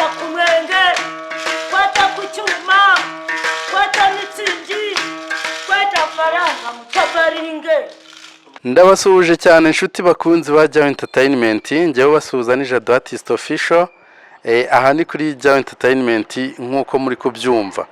Ku mwenge, kwata ku cyuma, kwata mitsingi, kwata faranga mutabaringe. Ndabasuhuje cyane, inshuti bakunzi ba Jyawe Entertainment. Njyewe basuhuza ni Jado Artist Official. Aha ni kuri Jyawe Entertainment nk'uko muri kubyumva.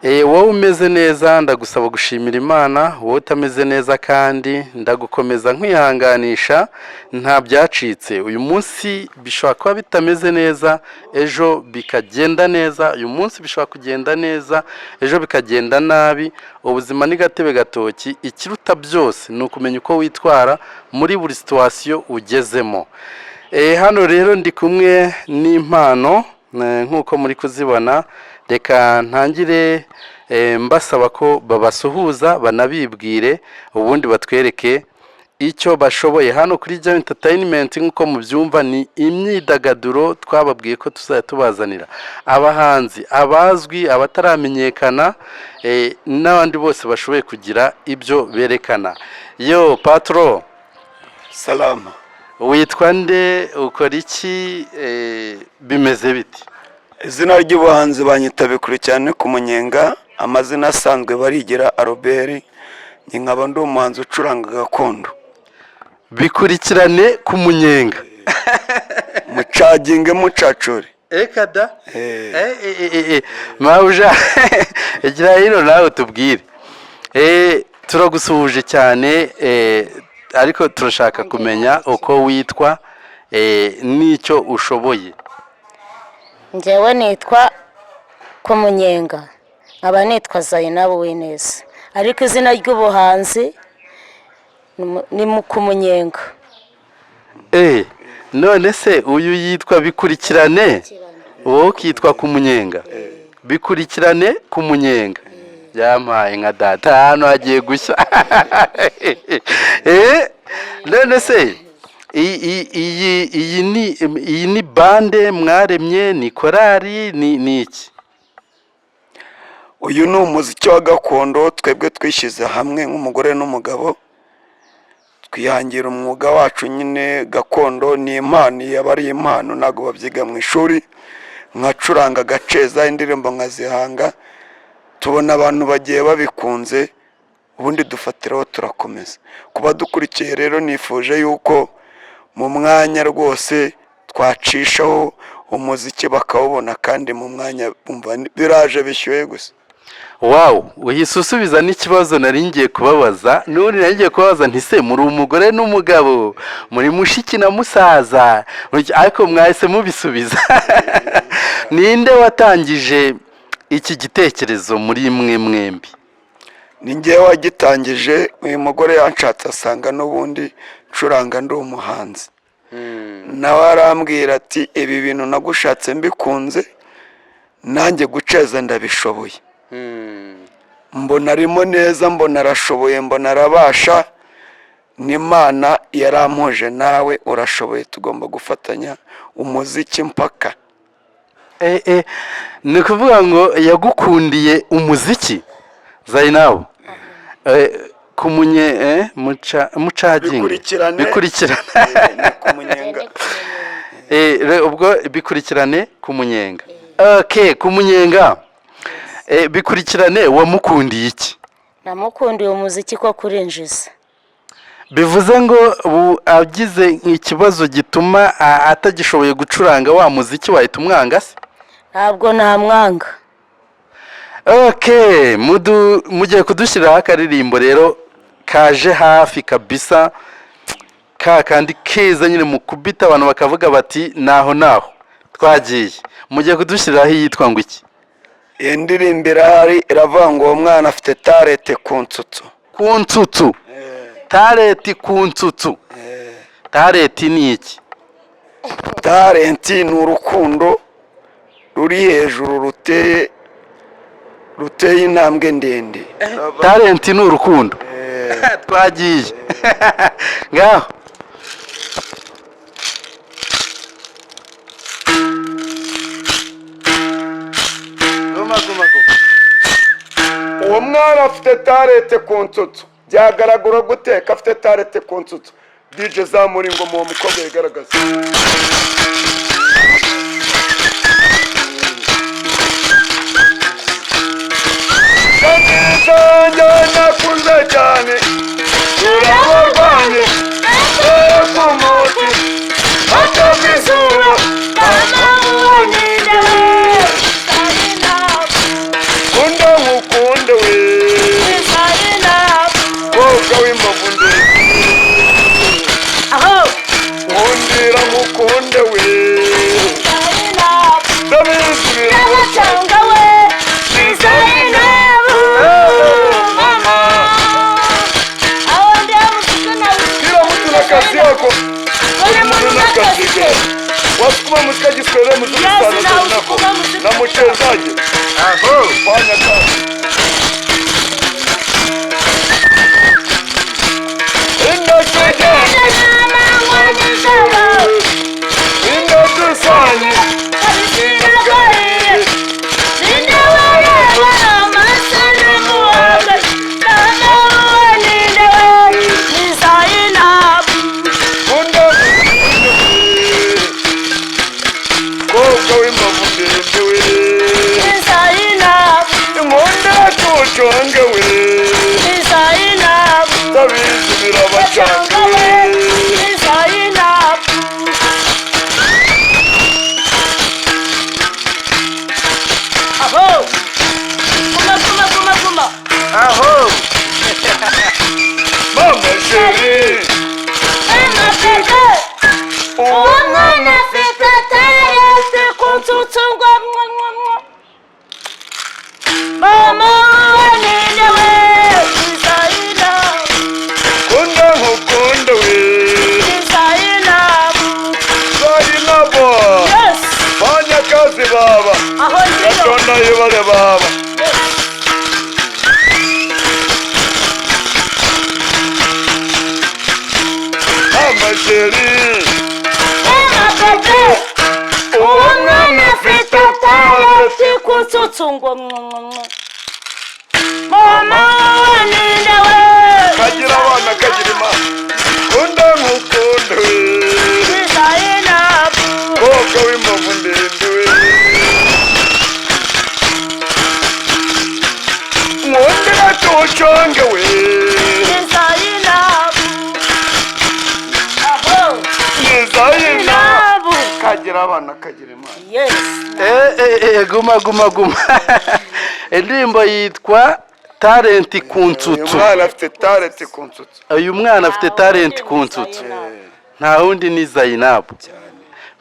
Wowe umeze neza, ndagusaba gushimira Imana. Wowe utameze neza kandi, ndagukomeza nkwihanganisha. Nta byacitse. Uyu munsi bishobora kuba bitameze neza, ejo bikagenda neza. Uyu munsi bishobora kugenda neza, ejo bikagenda nabi. Ubuzima ni gatebe gatoki. Ikiruta byose ni ukumenya uko witwara muri buri situation ugezemo. Hano rero ndi kumwe n'impano, nk'uko muri kuzibona. Reka ntangire mbasaba ko babasuhuza, banabibwire, ubundi batwereke icyo bashoboye. Hano kuri Jyawe Entertainment, nk'uko mubyumva, ni imyidagaduro. Twababwiye ko tuzajya tubazanira abahanzi, abazwi, abataramenyekana, n'abandi bose bashoboye kugira ibyo berekana. Yo patro! Salama. Witwa nde? Ukora iki? Bimeze biti? Izina ry'ubuhanzi banyita Bikurikirane ku Munyenga. Amazina asanzwe Barigira Aroberi. Njye nkaba ndi umuhanzi ucuranga gakondo. Bikurikirane ku Munyenga. Mucaginge mucacure. Eka da! Mabuja, igira hino nawe tubwire. Turagusuhuje cyane, ariko turashaka kumenya uko witwa n'icyo ushoboye. Njyewe nitwa Kumunyenga, nkaba nitwa Zayinabu W'Ineza, ariko izina ry'ubuhanzi ni mu Kumunyenga. None se uyu yitwa Bikurikirane, wowe ukitwa Kumunyenga? Bikurikirane ku Munyenga, yampaye nka data, hano hagiye gushya. None se iyi ni band mwaremye, ni korari, ni iki? Uyu ni umuziki wa gakondo. Twebwe twishyize hamwe nk'umugore n'umugabo, twihangira umwuga wacu nyine gakondo. Ni impano, yaba ari impano, ntabwo babyiga mu ishuri. Nkacuranga agaceza, indirimbo nkazihanga, tubona abantu bagiye babikunze, ubundi dufatiraho turakomeza. Kuba dukurikiye rero, nifuje yuko mu mwanya rwose twacishaho umuziki bakawubona, kandi mu mwanya bumva biraje bishyuye gusa. Wow, uhise usubiza n'ikibazo nari ngiye kubabaza. N'ubundi nari ngiye kubabaza nti: "Se muri umugore n'umugabo, muri mushiki na musaza?" Ariko mwahise mubisubiza. Ninde watangije iki gitekerezo muri mwe mwembi? Ni ngewe wagitangije. Uyu mugore yanshatse asanga n'ubundi ncuranga, ndi umuhanzi. Nawe arambwira ati: "Ibi bintu nagushatse mbikunze, nanjye guceza ndabishoboye." Mbona arimo neza, mbona arashoboye, mbona arabasha. N'Imana yarampuje nawe, urashoboye, tugomba gufatanya umuziki mpaka. Ni ukuvuga ngo yagukundiye umuziki, Zayinabu. Kumunye muca mucaginge. Bikurikirane. Bikurikirane. Ni ku Munyenga. Ubwo Bikurikirane ku Munyenga. Okay, ku Munyenga. Bikurikirane wamukundiye iki? Namukundiye umuziki ko kurinjiza. Bivuze ngo ubu agize ikibazo gituma atagishoboye gucuranga wa muziki, wahita umwanga se? Ntabwo namwanga. Okay, mugiye kudushyiriraho akaririmbo rero kaje hafi kabisa, ka kandi keza nyine, mukubita abantu bakavuga bati: "Naho naho twagiye." Mugiye kudushyiriraho iyitwa ngo iki? Iyi ndirimbo irahari, iravuga ngo uwo mwana afite talent ku nsutsu. Ku nsutsu, talent ku nsutsu. Talent ni iki? Talent ni urukundo ruri hejuru, ruteye intambwe ndende. Talent ni urukundo. Twagiye ngaho. Guma guma guma. Uwo mwana afite talent ku nsutsu. Byagaragara guteka afite talent ku nsutsu? DJ, zamura ingoma, uwo mukobwa yigaragaza. Unasikia Kiswahili mzuri Yes, sana na nako. usifunga muziki. Na mchezaji. Aho. Fanya kazi. Inasaidia. Inatusanya. Kunda. Koko wimbavu ndende we. Inkonda tuconge we. Tabizi birabacanga we. Aho! Guma, guma, guma, guma! Aho. Mama chérie. Mama bebe! Uwo Umwana afite ataretse ku nsutsu ngo mwa mwa mwa. Mama wanine we Isayina, kunda nkukunda we. Isayina. Zainabo. Yes, Fanya kazi baba. aho ndiyo. Katonda yebale baba. Mama chérie. Mama bebe! Uwo Umwana afite ataretse ku nsutsu ngo mwa mwa mwa. Mama wanine we Kagira abana kagira imana. Kunda nkukunda we. Isayina. Kobwa w'imbavu ndende we. Nkundira tuwuconge we. Isayina. Aho. Nizayina. Inabu. Kagira abana kagira imana. Yes. Guma guma guma. Indirimbo yitwa Talent ku Uyu nsutsu. mwana afite talent ku nsutsu. Uyu mwana afite talent ku nsutsu. Nta wundi ni Zainabu.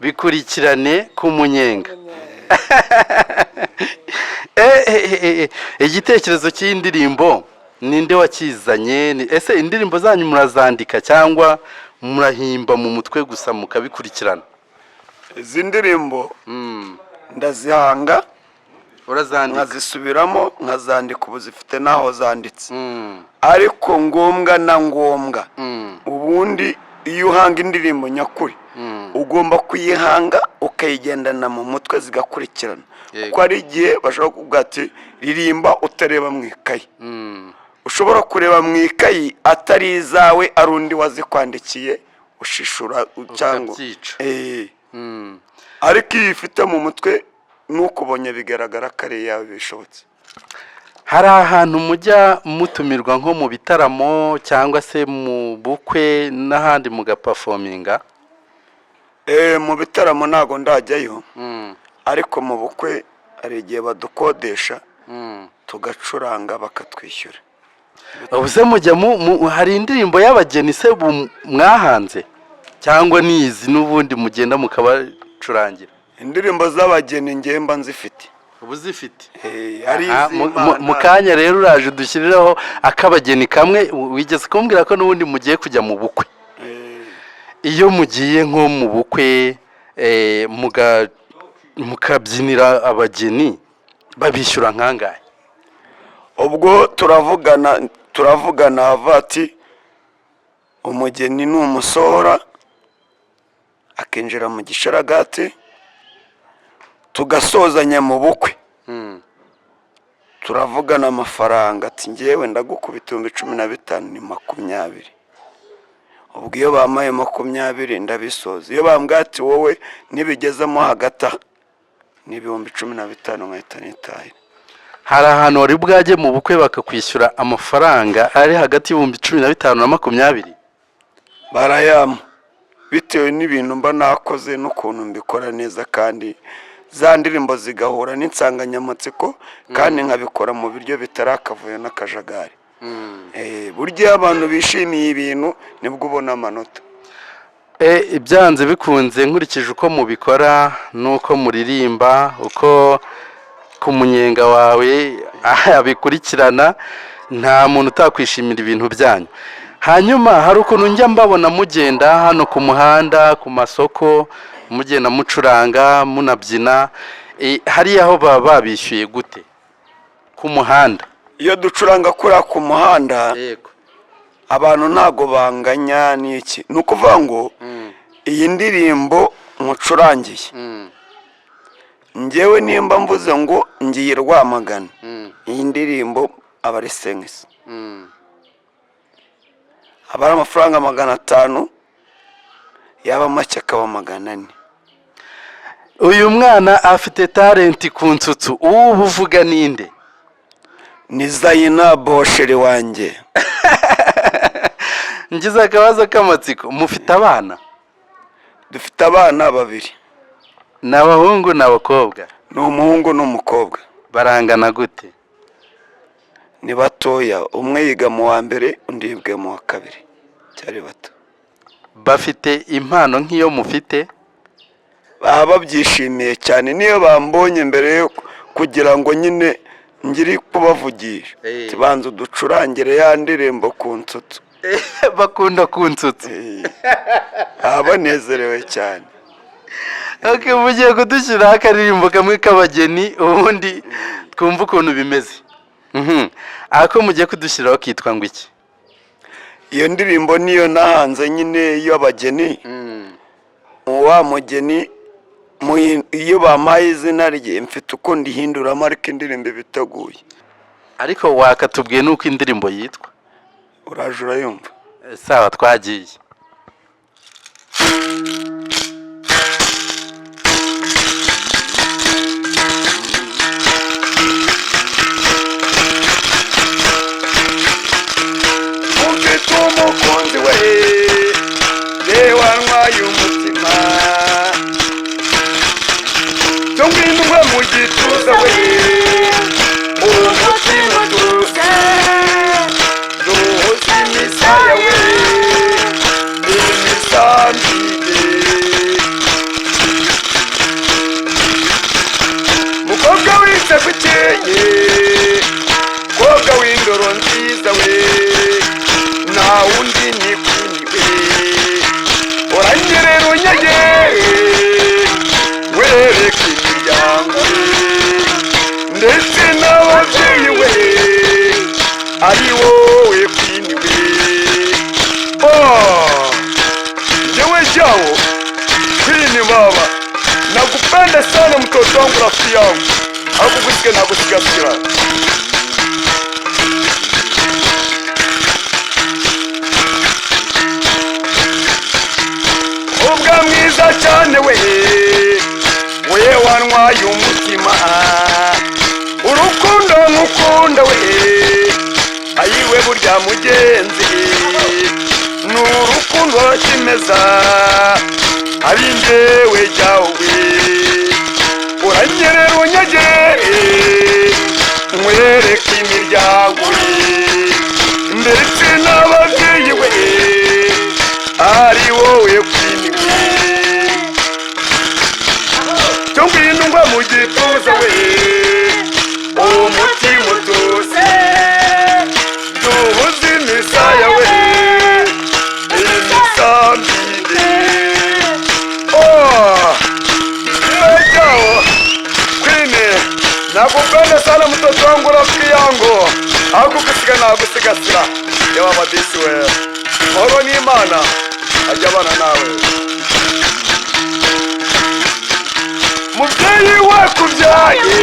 Bikurikirane ku munyenga. Igitekerezo cy'indirimbo ninde wakizanye? Ese indirimbo zanyu murazandika cyangwa murahimba mu mutwe gusa mukabikurikirana? Izi ndirimbo ndazihanga Urazandika. nkazisubiramo nkazandika, ubu zifite n'aho zanditse, ariko ngombwa na ngombwa ubundi iyo uhanga indirimbo nyakuri ugomba kuyihanga ukayigendana mu mutwe zigakurikirana, kuko hari igihe bashobora kuvuga ati ririmba utareba mu ikayi. Ushobora kureba mu ikayi atari izawe, ari undi wazikwandikiye ushishura cyangwa Ukabyica. Ariko iyo uyifite mu mutwe nukubonye bigaragara ko ari iyawe bishobotse. Hari ahantu mujya mutumirwa nko mu bitaramo cyangwa se mu bukwe n'ahandi mugapafominga? Mu bitaramo ntabwo ndajyayo, ariko mu bukwe hari igihe badukodesha tugacuranga bakatwishyura. Ubu se mujya hari indirimbo y'abageni se mwahanze cyangwa nizi n'ubundi mugenda mukabacurangira? Indirimbo z'abageni ngewe mba nzifite. Ubu zifite. Ari Aha, iz'Imana. Mu kanya rero uraje udushyirireho akabageni kamwe. Wigeze kumbwira ko n'ubundi mugiye kujya mu bukwe. Iyo mugiye nko mu bukwe mukabyinira abageni, babishyura nkangahe? Ubwo turavugana avuga ati umugeni ni umusohora akinjira mu gisharagati tugasozanya mu bukwe, turavugana amafaranga ati ngewe ndagukubita 15,000 ni 20. Ubwo iyo bampaye 20 ndabisoza. Iyo bambwiye ati wowe nibigezemo hagati aha ni 15,000 nkahita nitahira. Hari ahantu wari bwajye mu bukwe bakakwishyura amafaranga ari hagati y'ibihumbi 15 na 20? Barayampa bitewe n'ibintu mba nakoze n'ukuntu mbikora neza, kandi za ndirimbo zigahura n'insanganyamatsiko, kandi nkabikora mu buryo bitari akavuyo n'akajagari. Burya iyo abantu bishimiye ibintu nibwo ubona amanota. Byanze bikunze, nkurikije uko mubikora n'uko muririmba, uko ku munyenga wawe abikurikirana, nta muntu utakwishimira ibintu byanyu. Hanyuma hari ukuntu njya mbabona mugenda hano ku muhanda, ku masoko. Mugenda mucuranga, munabyina. Hariya aho baba babishyuye gute ku muhanda? Iyo ducuranga kuriya ku muhanda, abantu ntago banganya n'iki. Ni ukuvuga ngo iyi ndirimbo mucurangiye, njyewe nimba mvuze ngo ngiye Rwamagana, iyi ndirimbo aba ari 500, aba ari amafaranga 500, yaba make akaba 400. Uyu mwana afite talent ku nsutsu. Ubu uvuga ninde? Ni Zayina bosheri wanjye. Ngize akabazo k'amatsiko, mufite abana? Dufite abana babiri. Ni abahungu ni abakobwa? Ni umuhungu n'umukobwa. Barangana gute? Ni batoya, umwe yiga mu wa mbere, undi yiga mu wa kabiri, cyari bato. Bafite impano nk'iyo mufite? Baba babyishimiye cyane. Niyo bambonye, mbere yo kugira ngo nyine ngiri kubavugisha, tubanza uducurangire ya ndirimbo ku nsutsu. Bakunda ku nsutsu. Baba banezerewe cyane. Okay, mugiye kudushyiraho akaririmbo kamwe k'abageni, ubundi twumve ukuntu bimeze. Ako mugiye kudushyiraho kitwa ngo iki? Iyo ndirimbo niyo nahanze nyine y'abageni. Wa mugeni iyo bampaye izina rye, mfite uko ndihinduramo, ariko indirimbo iba iteguye. Ariko wakatubwiye n'uko indirimbo yitwa. Uraje urayumva. Sawa, twagiye. Ufite umukunzi we, reba ntwaye umutima, cyo ngwino ugwe mu gituza we, umutima utuze, duhuze imisaya we, imisambide. Mukobwa witse ukeye, mukobwa w'indoro nziza we, nta wundi ni queen we. Uranyerera unyegere, wereke imiryango ndetse n'ababyeyi we, ari wowe queen we. Oh, njyewe jyawo queen baba, nakupenda sana mtoto wangu, rafiki yangu, akugusiga nagusigasira. Ubwa mwiza cyane we, we wantwaye umutima, urukundo nkukunda we, ayiwe burya mugenzi ni urukundo kimeza, ari njyewe jyawe. Uranyerera unyegere, nkwereke imiryango ndetse n'ababyeyi we, ari wowe queen we. Cyo ngwino ngwa mu gituza we, umutima utuze, duhuze imisaya we, imisambide. Oh, jyawo queen, nakupenda sana mtoto wangu, rafiki yangu, akugusiga nagusigasira. Yewe amadisi we, mahoro n'Imana ajya abana nawe. Mubyeyi wakubyaye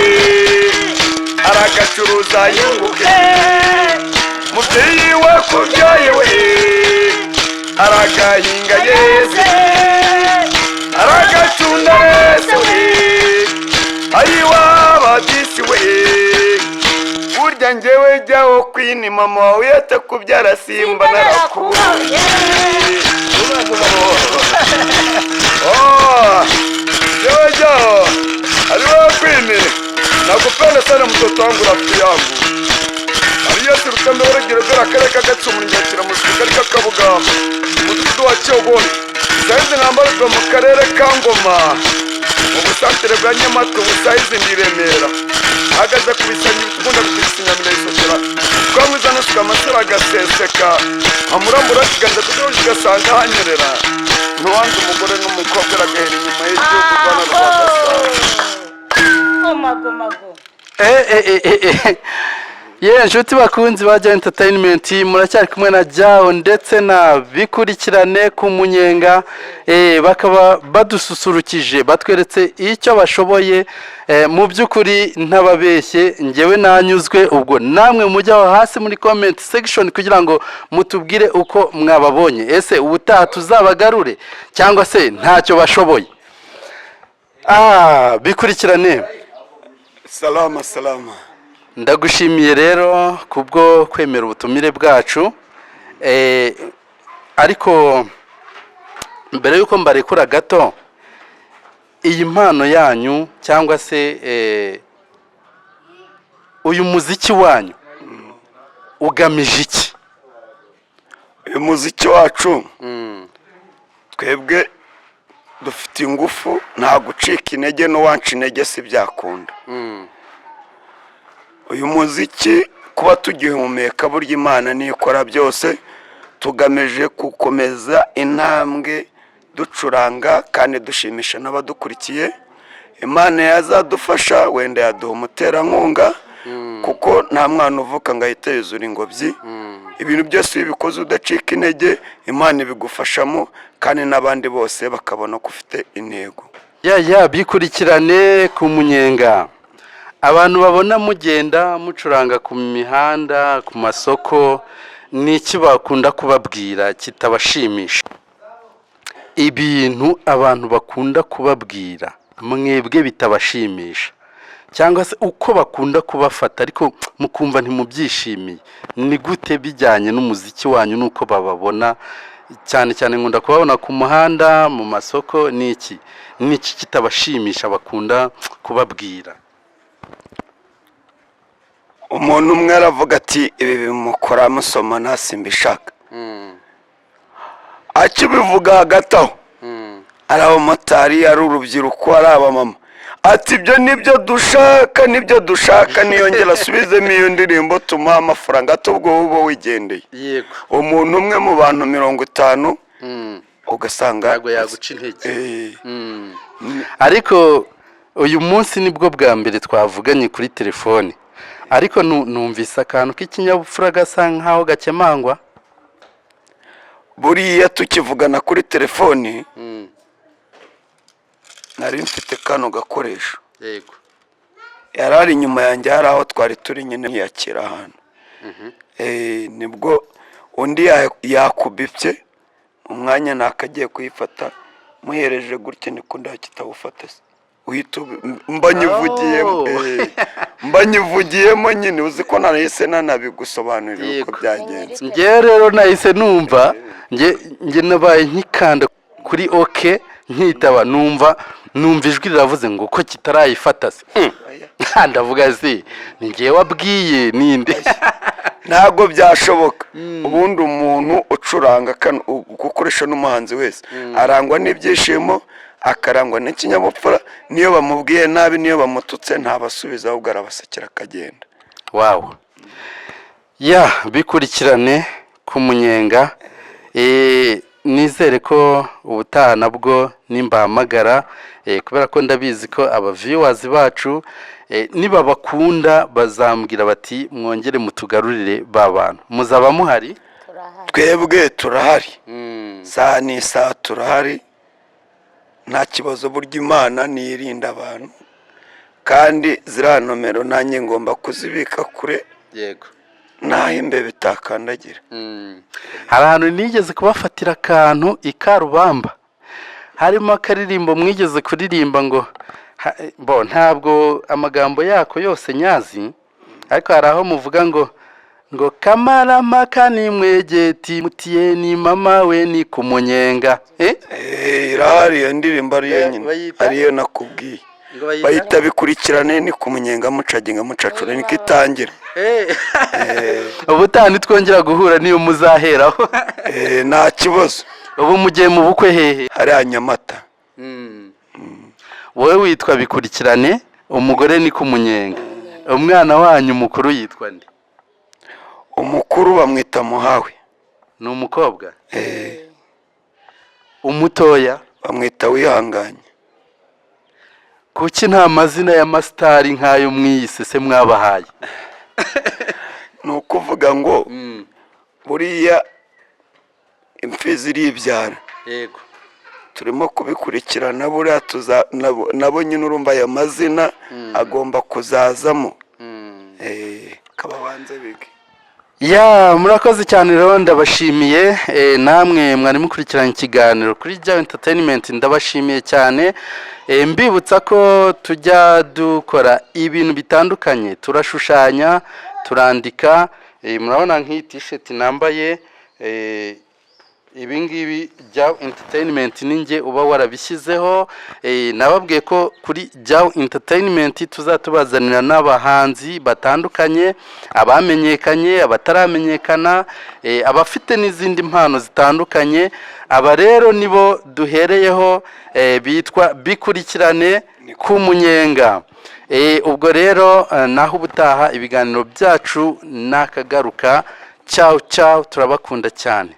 aragacuruza yunguke, mubyeyi wakubyaye we aragahinga yeze, aragacunda yeze we, ayiwaba disi we. Burya njyewe jyawo queen, mama wawe yatakubyara simba narakubonye. Oh, jyawo jyawo aliwa queen, nakupenda sana mtoto wangu, rafiki yangu. Aliyo Rutambe waragiragara, akarere ka Gatsibo, umurenge wa Kiramuruzi, akagari ka Kabuga, umudugudu wa Cyogori, sayizi ntambarirwa mu karere ka Ngoma mu busantere. Riterwa Nyamatwe, Busayizi ndi Remera. Ahagaze ku bisanyi ukunda gutigisa inyamira yisokera. Twamwiza nasuka amasaro agaseseka. Amurambura ikiganza kuko kigasanga hanyerera. Ntiwanze umugore n'umukobwa aragahera inyuma y'igihugu Rwanda rwa Gasabo. Goma goma goma. Eh, eh, eh, eh, eh. Ye inshuti bakunzi ba Jyawo Entertainment, muracyari kumwe na Jyawo ndetse na Bikurikirane ku munyenga. Bakaba badususurukije, batweretse icyo bashoboye. Mu by'ukuri ntababeshye, njyewe nanyuzwe. Ubwo namwe mujye aho hasi muri comment section kugira ngo mutubwire uko mwababonye. Ese ubutaha tuzabagarure cyangwa se ntacyo bashoboye? Bikurikirane. Salama salama. Ndagushimiye rero kubwo kwemera ubutumire bwacu. Ariko mbere y'uko mbarekura gato, iyi mpano yanyu cyangwa se uyu muziki wanyu ugamije iki? Uyu muziki wacu, twebwe dufite ingufu, nta gucika intege, n'uwanca intege si byakunda. Uyu muziki, kuba tugihumeka, burya Imana niyo ikora byose. Tugamije gukomeza intambwe ducuranga kandi dushimisha n'abadukurikiye. Imana yazadufasha, wenda yaduha umuterankunga, kuko nta mwana uvuka ngo ahite yuzura ingobyi. Ibintu byose iyo ubikoze udacika intege, Imana ibigufashamo, kandi n'abandi bose bakabona ko ufite intego. Ya, Bikurikirane ku munyenga, abantu babona mugenda mucuranga ku mihanda, ku masoko, ni iki bakunda kubabwira kitabashimisha? Ibintu abantu bakunda kubabwira mwebwe bitabashimisha, cyangwa se uko bakunda kubafata ariko mukumva ntimubyishimiye, ni gute bijyanye n'umuziki wanyu n'uko bababona? Cyane cyane nkunda kubabona ku muhanda, mu masoko. Ni iki, ni iki kitabashimisha bakunda kubabwira? Umuntu umwe aravuga ati: "Ibi bimukora musoma simbishaka." Akibivuga, hagati aho ari abamotari, ari urubyiruko, ari abamama, ati: "Ibyo nibyo dushaka, nibyo dushaka." Niyongera asubizemo iyo ndirimbo, tumuha amafaranga, ati ubwo wowe uba wigendeye. Umuntu umwe mu bantu 50 ugasanga Ntabwo yaguca intege. Eh. Ariko uyu munsi nibwo bwa mbere twavuganye kuri telefone, ariko numvise akantu k'ikinyabupfura gasa nkaho gakemangwa. Buriya tukivugana kuri telefoni nari mfite kano gakoresho. Yari ari inyuma yanjye, hari aho twari turi nyine ntiyakira ahantu. Nibwo undi yakubipye mu mwanya nakagiye kuyifata, muhereje gutya niko ndakitawufata se uhita mba nyivugiyemo. Oh. Mba nyivugiyemo nyine, uzi ko nahise nanabigusobanurira uko byagenze. Njyewe rero nahise numva nge nabaye nkikanda kuri OK nkitaba, numva ijwi riravuze ngo ko kitarayifata se. Ndavuga si ni ngewe wabwiye ninde? Ntabwo byashoboka. Ubundi umuntu ucuranga gukoresha n'umuhanzi wese arangwa n'ibyishimo, akarangwa n'ikinyabupfura. Niyo bamubwiye nabi, niyo bamututse, ntabasubiza, ahubwo arabasekera akagenda. Wow, ya, Bikurikirane ku munyenga. Nizere ko ubutaha nabwo nimbahamagara, kubera ko ndabizi ko aba viewers bacu nibabakunda bazambwira bati: "Mwongere mutugarurire ba bantu." Muzaba muhari? Turahari. Twebwe turahari, saha n'isaha turahari, nta kibazo. Burya Imana niyirinda abantu, kandi ziriya nomero nanjye ngomba kuzibika kure n'aho imbeba itakandagira. Hari ahantu nigeze kubafatira akantu i Karubamba, harimo akaririmbo mwigeze kuririmba ngo bo ntabwo amagambo yako yose nyazi, ariko hari aho muvuga ngo kamaramaka ni mwegeti mutiyeni mama we ni ku munyenga, eh? Irahari iyo ndirimbo, ariyo nyine. Bayita? Ariyo nakubwiye. Ngo bayita? Bayita Bikurikirane ni ku munyenga, mucaginga mucacura, niko itangira. Ubutaha nitwongera guhura niyo muzaheraho. Nta kibazo. Ubu mugiye mu bukwe hehe? Hariya Nyamata. Wowe witwa Bikurikirane, umugore ni Kumunyenga. Umwana wanyu mukuru yitwa nde? Umukuru bamwita Muhawe. Ni umukobwa? Umutoya? Bamwita Wihanganye. Kuki nta mazina y'amasitari nk'ayo mwiyise se mwabahaye? Ni ukuvuga ngo buriya imfizi iribyara. Turimo kubikurikirana, buriya tuza nabo nyine, urumva ayo mazina agomba kuzazamo. Kababanze bige. Ya, murakoze cyane rero, ndabashimiye. Namwe mwari mukurikiranye ikiganiro kuri Jya Entertainment, ndabashimiye cyane. Mbibutsa ko tujya dukora ibintu bitandukanye: turashushanya, turandika. Murabona nk'iyi t-shirt nambaye, ibi ngibi Jya Entertainment ninjye uba warabishyizeho. Nababwiye ko kuri Jya Entertainment tuzatubazanira n'abahanzi batandukanye, abamenyekanye, abataramenyekana, abafite n'izindi mpano zitandukanye. Aba rero nibo duhereyeho, bitwa Bikurikirane K'Umunyenga. Ubwo rero naho ubutaha, ibiganiro byacu nakagaruka. Ciao ciao, turabakunda cyane.